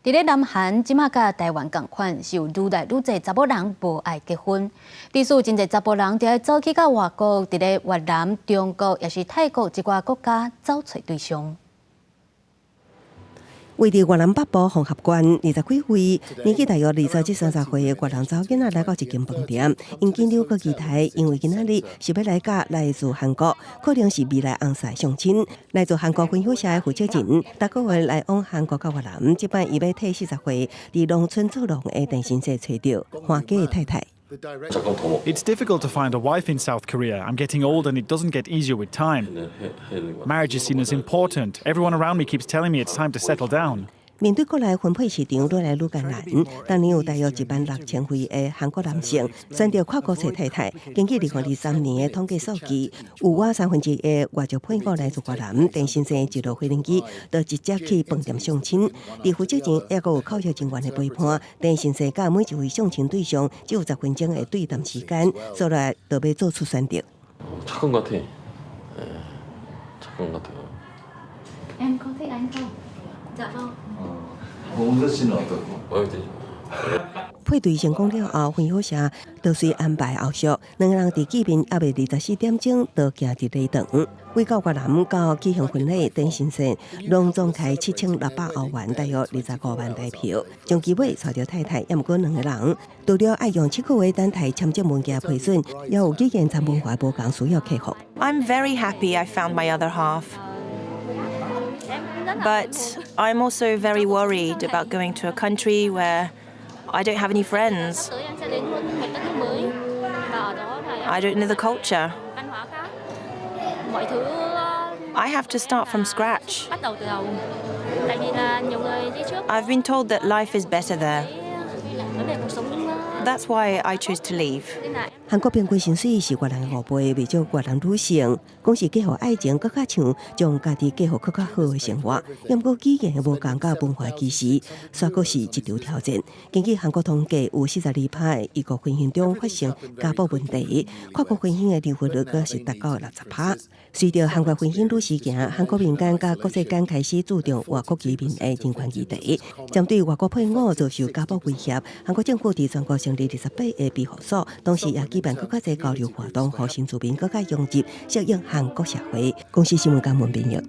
佇咧南韓，這馬佮台灣仝款，是有愈來愈濟查某人無愛結婚。致使真濟查埔人就愛走去到外國，佇咧越南、中國，抑是泰國這寡國家走揣對象。位佇越南北部紅合縣，二十幾歲，年紀大約20至30歲的越南查某囡仔來到一間飯店，𪜶緊張閣期待，因為今仔日是欲來佮來自韓國，可能是未來翁婿相親。來自韓國分曉社的負責人，逐個月來往韓國佮越南，這擺伊欲替40歲佇農村做農的陳先生揣著歡喜的太太。 It's difficult to find a wife in South Korea. I'm getting old and it doesn't get easier with time. Marriage is seen as important. Everyone around me keeps telling me it's time to settle down. 面對國內婚配市場愈來愈艱難，當年有大約16,000位的韓國男性選擇跨國揣太太。根據2023年的統計數據，有倚三分之一的外籍配偶來自越南，陳先生一落飛機就直接去飯店相親。佇負責人抑閣有口譯人員的陪伴，陳先生佮每一位相親對象只有10分鐘的對談時間，所來就欲做出選擇。 착한 것 같아. 예, 착한 것 같아요. Em có thích anh không? Dạ vâng. 홍서 씨는 어떻고? 마음에 들죠. 配對成功了後，分曉社就隨安排後續，兩個人佇見面猶未24點鐘就行入禮堂。飛到越南到舉行婚禮，陳先生攏總開7600歐元，大約25萬台票，將機尾帶著太太，猶毋過兩個人，除了愛用7個月等待簽證文件批准，也有語言和文化無仝需要克服。 I'm very happy I found my other half. But I'm also very worried about going to a country where I don't have any friends. I don't know the culture. I have to start from scratch. I've been told that life is better there. That's why I chose to leave. 韓國平均薪水是越南的5倍，袂少越南女性講是嫁予愛情閣較像將家己嫁予閣較好的生活。毋過語言的無仝佮文化歧視，煞閣是一場挑戰。根據韓國統計，有42%的異國婚姻中發生家暴問題，跨國婚姻的離婚率閣是達到60%。隨著韓國婚姻愈時行，韓國民間佮國際間開始注重外國移民的人權議題。針對外國配偶遭受家暴威脅，韓國政府佇全國成立28個庇護所，同時也舉辦閣較濟交流活動，予新住民閣較融入適應韓國社會。公視新聞江文編譯。